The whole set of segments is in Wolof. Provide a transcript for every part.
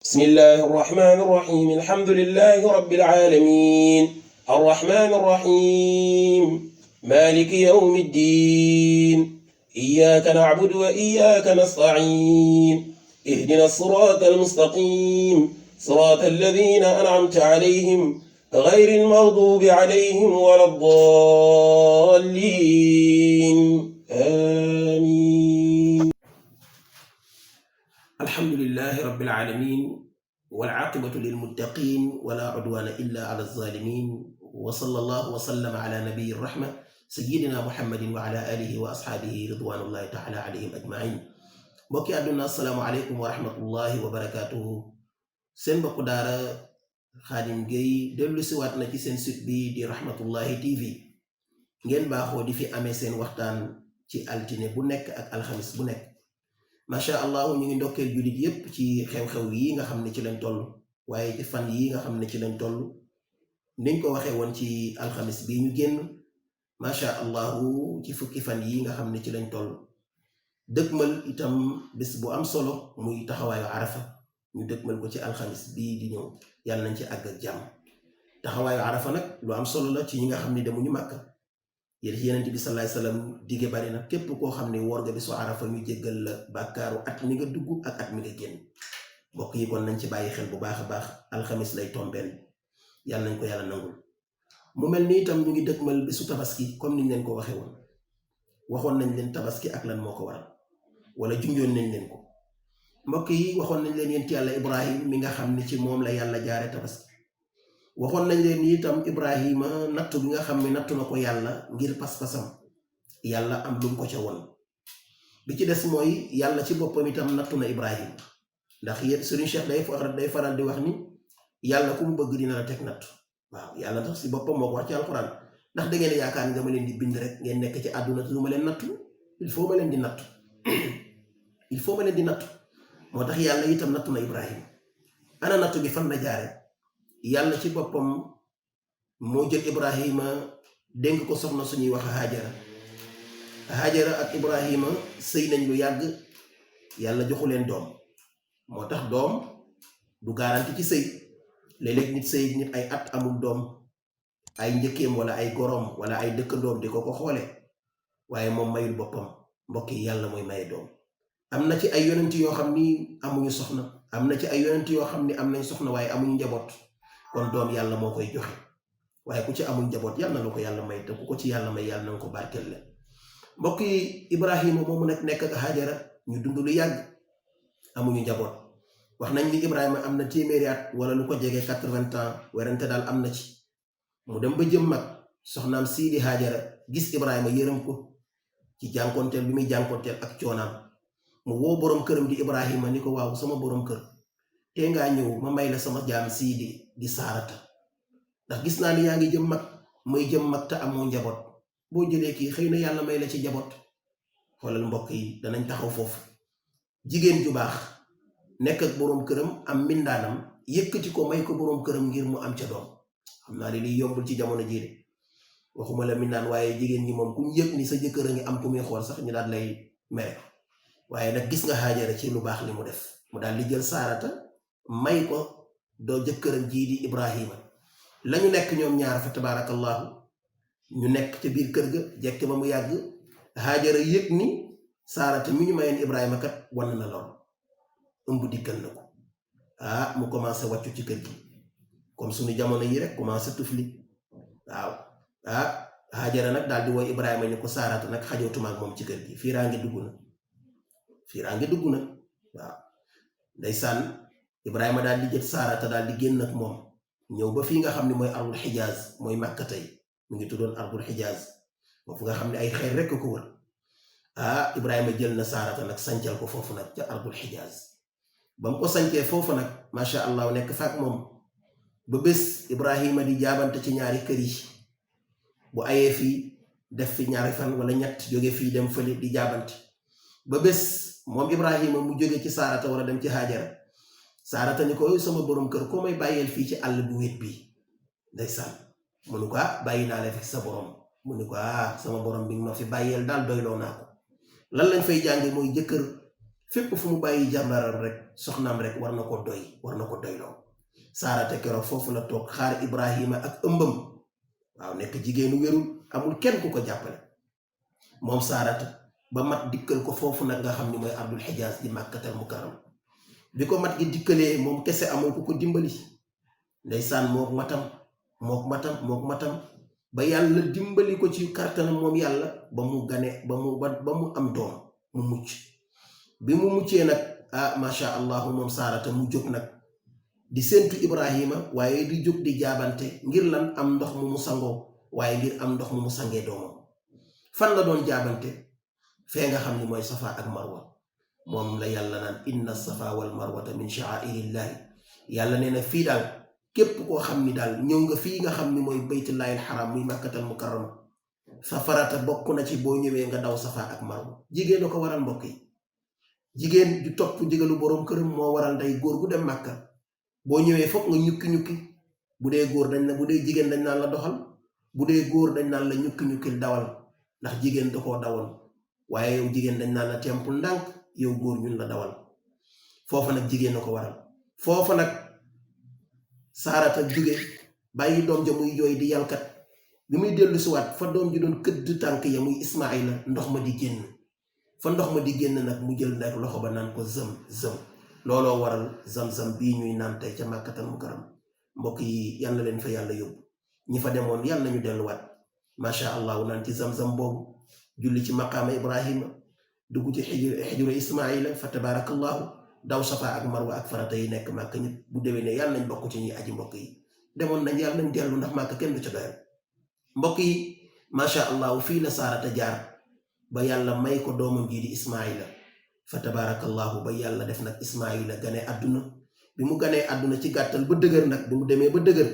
بسم الله الرحمن الرحيم الحمد لله رب العالمين الرحمن الرحيم مالك يوم الدين إياك نعبد وإياك نستعين اهدنا الصراط المستقيم صراط الذين أنعمت عليهم غير المغضوب عليهم ولا الضالين آمين. الحمد لله رب العالمين والعاقبة للمتقين ولا عدوان إلا على الظالمين وصلى الله وسلم على نبي الرحمة سيدنا محمد وعلى آله وأصحابه رضوان الله تعالى عليهم أجمعين. mbokki àdduna assalaamu aleykum wa rahmatullahi wa barakatuhu. seen mbokku daara Khadim Gueye dellu si waat na ci seen site bi di Rahmatullahi TV ngeen baaxoo di fi amee seen waxtaan ci altine bu nekk ak alxamis bu nekk. macha allah ñu ngi ndokkeel jullit yépp ci xew-xew yi nga xam ne ci lañ toll waaye ci fan yi nga xam ne ci lañ toll niñ ko waxee woon ci alxamis bi ñu génn macha allah ci fukki fan yi nga xam ne ci lañ toll dëkkmal itam bés bu am solo muy taxawaayu arafa ñu dëkkmal ko ci alxamis bii di ñëw yàlla nañ ci àgg ak jàmm. taxawaayu arafa nag lu am solo la ci ñi nga xam ne demuñu màkka yéen ci yeneen bi sallallahu alayhi wasallam dige bari na képp koo xam ne woor nga bisu arafa ñu jéggal la bàkkaaru at mi nga dugg ak at mi nga génn. mbokk yi kon nañ ci bàyyi xel bu baax a baax alxamis lay tombeel yàlla nañ ko yàlla nangul. mu mel ni itam ñu ngi dëkkmal bisu tabaski comme niñ leen ko waxee woon waxoon nañ leen tabaski ak lan moo ko waral wala junjoon nañ leen ko. mbokk yi waxoon nañ leen yent yàlla Ibrahim mi nga xam ne ci moom la yàlla jaare tabaski. waxoon nañ leen itam Ibrahima nattu bi nga xam ne nattu na ko yàlla ngir pas-pasam yàlla am lu mu ko ca won. bi ci des mooy yàlla ci boppam itam nattu na Ibrahima ndax yéen Serigne Cheikh day faral di wax ni yàlla ku mu bëgg dina la teg nattu. waaw yàlla tax si boppam moo ko wax ci alxuraan ndax da ngeen yaakaar ni dama leen di bind rek ngeen nekk ci àdduna te du ma leen nattu. il faut ma leen di nattu il faut ma leen di nattu. moo tax yàlla itam nattu na Ibrahima. ana nattu bi fan la jaare yàlla ci boppam moo jël Ibrahima dénk ko soxna suñuy wax Hajara ak Ibrahima sëy nañ lu yàgg yàlla joxu leen doom. moo tax doom du garanti ci sëy léeg-léeg nit sëy nit ay at amul doom ay njëkkeem wala ay goroom wala ay dëkkandoom di ko xoole waaye moom mayul boppam. mbokk yi yàlla mooy maye doom. am na ci ay yonent yoo xam ni amuñu soxna am na ci ay yonent yoo xam ni am nañ soxna waaye amuñu njaboot. kon doom yàlla moo koy joxe waaye ku ci amul njaboot yàlla na la ko yàlla may te ku ko ci yàlla may yàlla na nga ko barkeel la. mbokk yi Ibrahima moomu nag nekk ak Hajara ñu dund lu yàgg amuñu njaboot. wax nañ ni Ibrahima am na téeméeri at wala lu ko jege 80 ans werante daal am na ci. mu dem ba jëm mag soxnaam sii di Hajara gis Ibrahima yërëm ko ci jànkonteel bi muy jànkonteel ak coonaam. mu woo borom këram di Ibrahima ni ko waaw sama borom kër te ngaa ñëw ma may la sama jaam sii di Saarata ndax gis naa ni yaa ngi jëm mag may jëm mag te amoo njaboot boo jëlee kii xëy na yàlla may la ci njaboot. xoolal mbokk yi danañ taxaw foofu. jigéen ju baax nekk ak borom këram am mbindaanam yëkkati ko may ko borom këram ngir mu am ca doom. xam naa ni liy yombul ci jamono jii de waxuma la mbindaan waaye jigéen ñi moom ku ñu yëg ni sa jëkkër a ngi am ku muy xool sax ñu daal lay mere. waaye nag gis nga Hajara ci lu baax li mu def mu daal di jël Saarata may ko doo jëkkëram jii di Ibrahima. lañu nekk ñoom ñaar fa tabaarakallahu ñu nekk ca biir kër ga jekk ba mu yàgg Hajara yëg ni Saarata mi ñu mayeen Ibrahima kat wan na lool ëmb dikkal na ko. mu commencé wàccu ci kër gi comme suñu jamono yi rek commencé tufli. waaw Hajara nag daal di woo Ibrahima ni ko Saarata nag xajootuma ak moom ci kër gi fiiraange dugg na. waaw ndeysaan Ibrahima daal di jël Saarata daal di génn ak moom ñëw ba fii nga xam ne mooy ardul Xijaaz mooy Màkka tey mu ngi tuddoon ardul Xijaaz foofu nga xam ne ay xeer rekk ko wër. Ibrahima jël na Saarata nag sancal ko foofu nag ca ardul Xijaaz. ba mu ko sancee foofu nag macha allah nekk faak moom ba bés Ibrahima di jaabante ci ñaari kër yi bu ayee fii def fi ñaari fan wala ñett jóge fii dem fële di jaabante ba bés moom Ibrahima mu jóge ci Saarata wala dem ci Hajara. Saarata ni ko sama borom kër koo may bàyyeel fii ci àll bu wét bi ndeysaan mu ni ko bàyyi naa la fi sa borom mu ni ko sama borom bi nga ma fi bàyyeel daal doyloo naa ko. lan lañ fay jànge mooy jëkkër fépp fu mu bàyyi jàmbaram rek soxnaam rek war na ko doy war na ko doyloo. Saarata keroog foofu la toog xaar Ibrahima ak ëmbam waaw nekk jigéenu wérul amul kenn ku ko jàppale moom Saarata ba mat dikkal ko foofu nag nga xam ni mooy ardul xijaas di màkkatal mukarram bi ko mat gi dikkalee moom kese amul ku ko dimbali ndeysaan mook matam ba yàlla dimbali ko ci kartanam moom yàlla ba mu gane ba mu am doom mu mucc bi mu muccee nag masha allahu moom Saarata mu jóg nag di séentu Ibrahima waaye di jóg di jaabante ngir lan am ndox mu sangoo waaye ngir am ndox mu sangee doomam fan la doon jaabante fee nga xam ni mooy safa ak marwa moom la yàlla naan inna safa wal marwata min sha'airillahi yàlla nee na fii daal képp koo xam ni daal ñëw nga fii nga xam ni mooy baytullahi alxaram muy màkkatal mukarram sa farata bokk na ci boo ñëwee nga daw safa ak marwa jigéen a ko waral mbokk yi jigéen ju topp ndigalu boroom këram moo waral day góor gu dem màkka boo ñëwee foog nga ñukki bu dee góor dañ na bu dee jigéen dañ naan la doxal bu dee góor dañ naan la ñukki dawal ndax jigéen da koo dawal waaye yow jigéen dañ naan la tempul ndànk yow góor ñun la dawal foofa nag jigéen na ko waral foofa nag Saarata jóge bàyyi doom ja muy jooy di yalkat bi muy dellu siwaat fa doom ji doon këdd tànk ya muy Ismaayla ndox ma di génn fa ndox ma di génn nag mu jël nag loxo ba naan ko zëm looloo waral zam-zam bii ñuy naan tey ca màkkatal mukarram mbokk yi yal na leen fa yàlla yóbbu ñi fa demoon yal nañu delluwaat macha allah naan ci zam-zam boobu julli ci maqaama Ibrahima dugg ci xijura Ismaayla fa tabarakallahu daw safa ak marwa ak farata yi nekk màkk ñëpp bu déwénee yàlla nañ bokk ci ñuy aji mbokk yi demoon nañ yàlla nañ dellu ndax màkk kenn du ca doyal mbokk yi macha allah fii la Saarata jaar ba yàlla may ko doomam jii di Ismaayla fa tabarakallahu ba yàlla def nag Ismaayla gane àdduna bi mu ganee àdduna ci gàttal ba dëgër nag bi mu demee ba dëgër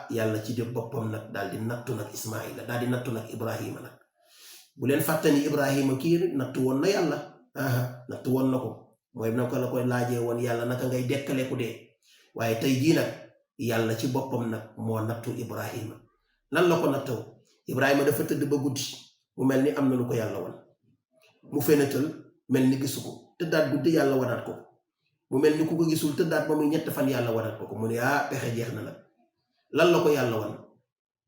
yàlla ci def boppam nag daal di nattu nag Ismaayla daal di nattu nag Ibrahima nag bu leen fàttani Ibrahima kii nattu woon na yàlla nattu woon na ko mooy naka la koy laajee woon yàlla naka ngay dekkale ku dee waaye tey jii nag yàlla ci boppam nag moo nattu Ibrahima lan la ko nattoo Ibrahima dafa tëdd ba guddi mu mel ni am na lu ko yàlla wan mu fenatal mel ni gisu ko tëddaat guddi yàlla wanaat ko mu mel ni ku ko gisul tëddaat ba muy ñett fan yàlla wanaat ko mu ne pexe jeex na nag lan la ko yàlla wan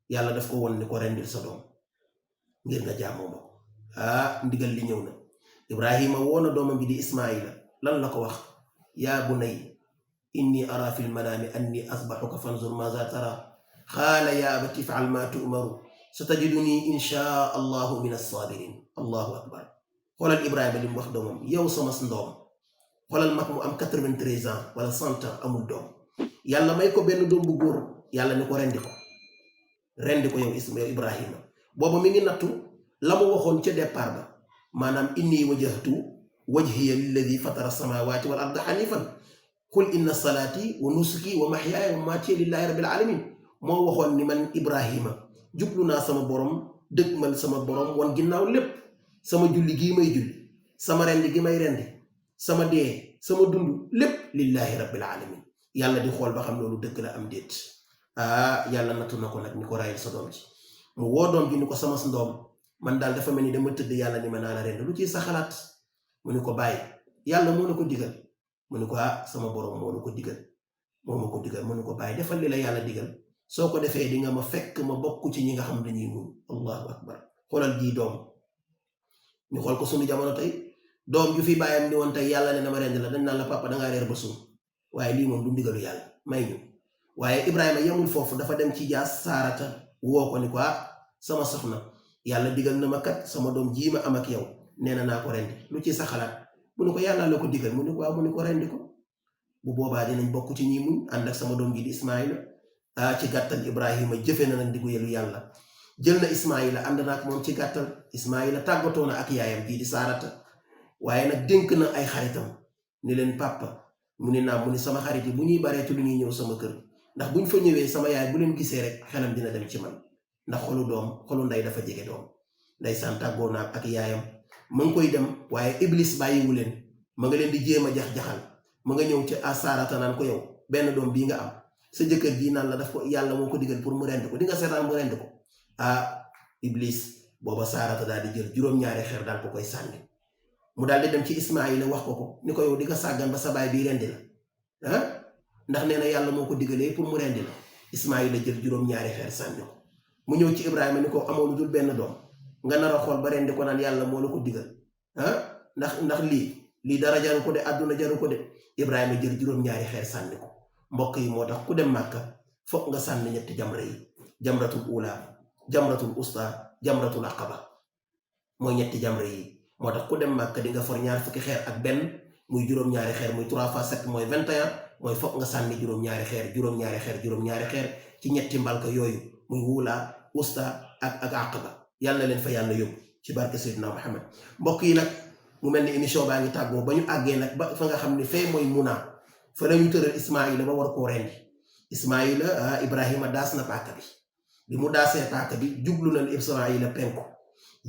yàlla daf ko won ni ko rendil sa doom ngir nga jaamoo ma ko ndigal li ñëw na Ibrahima woona doomam bi di Ismaayla lan la ko wax yaa bunay inni ara fil manaami anni asbaxuka fanzur maza tara qaala yaa abati if'al ma tu'maru satajiduni insha allahu min as-sabirin allahu akbar xoolal Ibrahima li mu wax doomam yow sama ndoom xoolal mag mu am 93 ans wala 100 ans amul doom yàlla may ko benn doom bu góor yàlla ni ko rendi ko yow Ibrahima booba mi ngi nattu la mu waxoon ca départ ba maanaam inni wajjahtu wajhiya lilladi fatara samawati wal arda hanifan qul inna salati wa nusuki wa mahyaaya wa mamaati lillahi rabbil alamin moo waxoon ni man Ibrahima jublu naa sama borom dëgmal sama borom wan ginnaaw lépp sama julli gii may julli sama rendi gi may rendi sama dee sama dund lépp lillahi rabbil alamin yàlla di xool ba xam loolu dëgg la am déet yàlla nattu na ko nag ni ko rayil sa doom ji mu woo doom ji ni ko sama ndoom man daal dafa mel ni dama tëdd yàlla ni ma naa la rend lu ciy sa xalaat mu ni ko bàyyi yàlla moo la ko digal mu ni ko sama borom moo la ko digal moo ma ko digal mu ni ko bàyyi defal li la yàlla digal soo ko defee di nga ma fekk ma bokk ci ñi nga xam dañuy muñ allahu akbar xoolal jii doom ñu xool ko sunu jamono tey doom ju fi bàyyam ni woon tey yàlla ne na ma rend la dañ naan la papa dangaa reer ba suum waaye lii moom du ndigalu yàlla may ñu waaye Ibrahima yemul foofu dafa dem ci jaas Saarata woo ko ni ko sama soxna yàlla digal na ma kat sama doom jii ma am ak yow nee na naa ko rendi lu ci sa xalaat mu ni ko yàlla la ko digal mu ni ko waaw mu ni ko rendi ko bu boobaa dinañ bokk ci ñi muñ ànd ak sama doom ji di Ismaayla ci gàttal Ibrahima jëfe na nag ndigalu yàlla jël na Ismaayla ànd na ak moom ci gàttal Ismaayla tàggatoo na ak yaayam jii di Saarata waaye nag dénk na ay xaritam ni leen papa mu ni naam mu ni sama xarit yi bu ñuy bareetu lu ñuy ñëw sama kër ndax buñ fa ñëwee sama yaay bu leen gisee rek xelam dina dem ci man ndax xolu ndey dafa jege doom ndeysaan tàggoo naa ak yaayam ma ngi koy dem waaye iblis bàyyiwu leen ma nga leen di jéem a jax-jaxal ma nga ñëw ci Saarata naan ko yow benn doom bii nga am sa jëkkër jii naan la daf ko yàlla moo ko digal pour mu rend ko di nga seetaan mu rend ko iblis booba Saarata daal di jël juróom-ñaari xeer daal ko koy sànni mu daal di dem ci Ismaayila wax ko ni ko yow di nga sàggan ba sa baay bii rendi la ah ndax nee na yàlla moo ko digalee pour mu rendi la. Ismaayila jël juróom-ñaari xeer sànni ko mu ñëw ci Ibrahima ni ko amoo lu dul benn doom nga nar a xool ba rendi ko naan yàlla moo la ko digal ah ndax lii dara jaru ko de àdduna jaru ko de. Ibrahima jël juróom-ñaari xeer sànni ko mbokk yi moo tax ku dem Màkka foog nga sànni ñetti jamra yi jamratul ula jamratul usta jamratul aqaba mooy ñetti jamra yi. moo tax ku dem Màkka di nga for ñaar fukki xeer ak benn muy juróom-ñaari xeer muy 3 fois 7 mooy 21 mooy foog nga sànni juróom-ñaari xeer ci ñetti mbalka yooyu muy wula usta ak aqaba yàlla leen fa yàlla yóbbu ci barke Seydina Muhammad. mbokk yi nag mu mel ni émission baa ngi tàggoo ba ñu àggee nag ba fa nga xam ne fee mooy Muna fa la ñu tëral Ismaayila ba war koo rendi. Ismaayila Ibrahima daas na paaka bi mu daasee paaka bi jublu na Ismaayila penku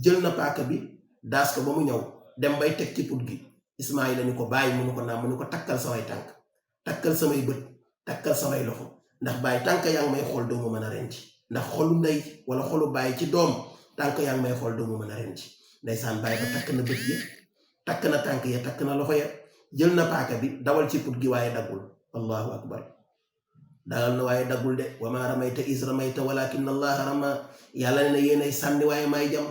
jël na paaka bi daas ko ba mu ñëw dem bay teg ci put gi. Ismaayila ni ko bàyyi mu ni ko naam mu ni ko takkal samay tànk takkal samay bët takkal samay loxo ndax bàyyi tànk yaa ngi may xool doomu mën a rendi ndax xolu ndey wala xolu bàyyi ci doom tànk yaa ngi may xool doomu mën a rendi. ndeysaan bàyyi ba takk na bët ya takk na tànk ya takk na loxo ya jël na paaka bi dawal ci put gi waaye daggul. allahu akbar dawal na waaye daggul de wa maa ramayta is ramayta walakin allaha rama. yàlla ne na yéenay sànni waaye may jam.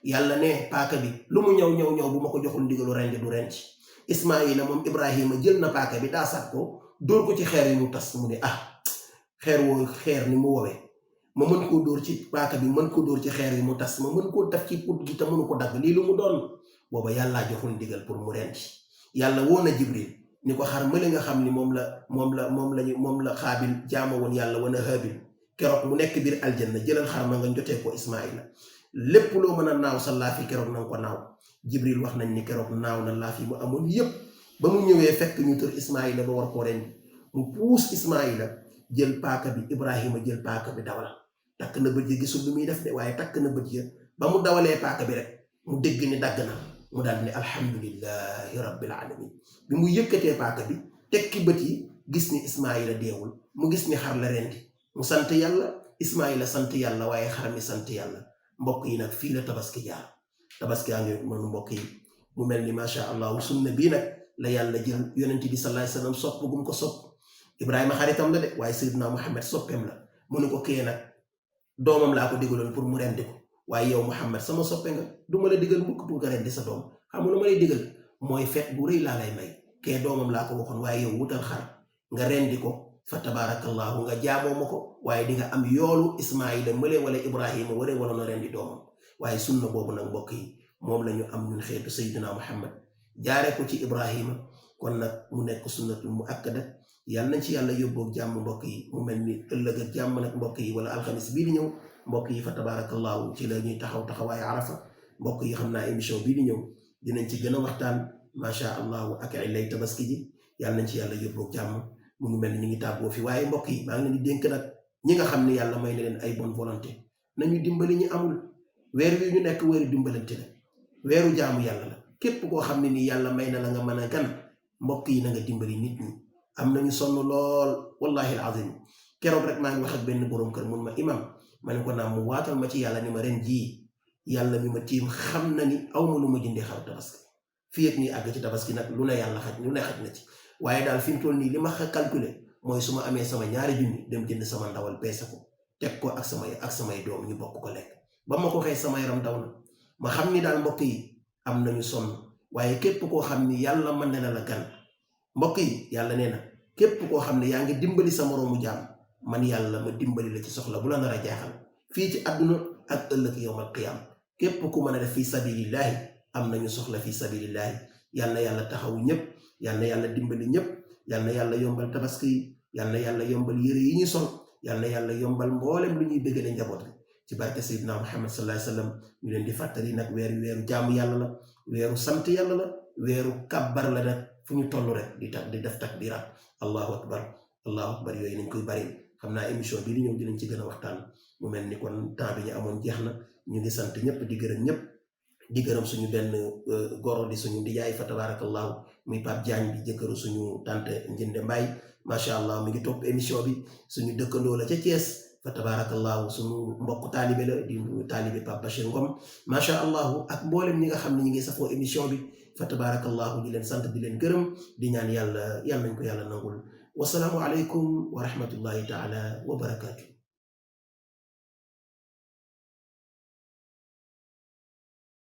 yàlla ne paaka bi lu mu ñëw bu ma ko joxul ndigalu rendi du rendi. Ismaayila moom Ibrahima jël na paaka bi daasaat ko dóor ko ci xeer yi mu tas mu ne xeer ni mu woowee ma mën koo dóor ci paaka bi mën ko dóor ci xeer yi mu tas ma mën koo def ci put gi te mënu ko dagg lii lu mu doon. booba yàllaa joxul ndigal pour mu rendi. yàlla woo na Jibril ni ko xar mële nga xam ni moom la Xaabil jaama woon yàlla wana Haabil keroog mu nekk biir aljanna jëlal xar ma nga jotee ko Ismaayila lépp loo mën a naaw sa laaf yi keroog na nga ko naaw. Jibril wax nañ ni keroog naaw na laaf yi mu amoon yépp ba mu ñëwee fekk ñu tër Ismaayila ba war koo rendi mu puus Ismaayila jël paaka bi. Ibrahima jël paaka bi dawal takk na bët ya gisul lu muy def de waaye takk na bët ya ba mu dawalee paaka bi rek mu dégg ni dagg na mu daal ni alhamdulillahi rabbil alamin. bi mu yëkkatee paaka bi tekki bët yi gis ni Ismaayila deewul mu gis ni xar la rendi mu sant yàlla. Ismaayila sant yàlla waaye xar mi sant yàlla. mbokk yi nag fii la tabaski jaar. tabaski yaa ngi noonu mbokk yi mu mel ni macha allah sunna bii nag la yàlla jël yonent bi sallallahu alayhi wasallam sopp gum ko sopp. Ibrahima xaritam la de waaye Seydina Muhammad soppeem la mu ne ko kii nag doomam laa ko digaloon pour mu rendi ko waaye yow Muhammad sama soppe nga du ma la digal mukk pour nga rendi sa doom. xam nga lu ma lay digal mooy fet bu rëy laa lay may kee doomam laa ko waxoon waaye yow wutal xar nga rendi ko fa tabarakallahu nga jaamoo ma ko waaye di nga am yoolu Ismaayila mële wala Ibrahima wala na rendi doomam. waaye sunna boobu nag mbokk yi moom la ñu am ñun xeetu Seydina Muhammad jaare ko ci Ibrahima kon nag mu nekk sunnatul mu akkada. yàlla nañ ci yàlla yóbboog jàmm mbokk yi mu mel ni ëllëg ak jàmm nag mbokk yi wala alxamis bii di ñëw mbokk yi fa tabarakallahu ci la ñuy taxawaay arafa. mbokk yi xam naa émission bii di ñëw dinañ ci gën a waxtaan macha allah ak ay lay tabaski ji. yàlla nañ ci yàlla yóbboog jàmm mu ngi mel ni ñu ngi tàggoo fi waaye mbokk yi maa ngi leen di dénk nag ñi nga xam ne yàlla may na leen ay bonne volonté nañu dimbali ñi amul. weer wi ñu nekk weeru dimbalante la weeru jaamu yàlla la képp koo xam ne nii yàlla may na la nga mën a gan mbokk yi na nga dimbali nit ñi. am nañu sonn lool wallahi alazim. keroog rek maa ngi wax ak benn borom kër mun ma imam ma ne ko naam mu waatal ma ci yàlla ni ma ren jii yàlla mi ma tiim xam na ni aw ma lu ma jëndee xaru tabaski fii ak ñuy àgg ci tabaski nag lu ne yàlla xaj na ci waaye daal fi mu toll nii li ma calculer mooy su ma amee sama 2 junni dem jënd sama ndawal peese ko teg ko ak samay doom ñu bokk ko lekk. ba ma ko xëy sama yaram daw na ma xam ni daal mbokk yi am nañu sonn waaye képp koo xam ni yàlla mën na la gan mbokk yi yàlla nee na képp koo xam ne yaa ngi dimbali sa moroomu jaam man yàlla ma dimbali la ci soxla bu la nar a jaaxal fii ci àdduna ak ëllëg yawmal qiyaam. képp ku mën a def fii sabilillahi am nañu soxla fii sabilillahi. yal na yàlla taxawu ñëpp yal na yàlla dimbali ñëpp yal na yàlla yombal tabaski yi yal na yàlla yombal yére yi ñu sol yal na yàlla yombal mboolem lu ñuy bëggale njaboot gi ci barke Seydina Muhammad sallallahu alayhi wasallam. ñu leen di fàttali nag weeru jaamu yàlla la weeru sant yàlla la weeru kabbar la nag fu ñu toll rek di def takbiraat allahu akbar yooyu nañ koy bari. xam naa émission bii di ñëw dinañ ci gën a waxtaan mu mel ni kon temps bi ñu amoon jeex na. ñu ngi sant ñëpp di gërëm ñëpp di gërëm suñu benn goro di suñu ndijaay fa tabarakallahu muy Pape Diagne bi jëkkëru suñu tante Njinde Mbaye macha allah mi ngi topp émission bi suñu dëkkandoo la ca Thiès fa tabarakallahu suñu mbokk taalibe la di taalibe Pape Bachir Ngom macha allah ak mboolem ñi nga xam ne ñi ngi safoo émission bi fa tabarakallahu di leen sant di leen gërëm di ñaan yàlla nañ ko yàlla nangul wasalaamu aleykum wa rahmatullahi taala wa barakaatu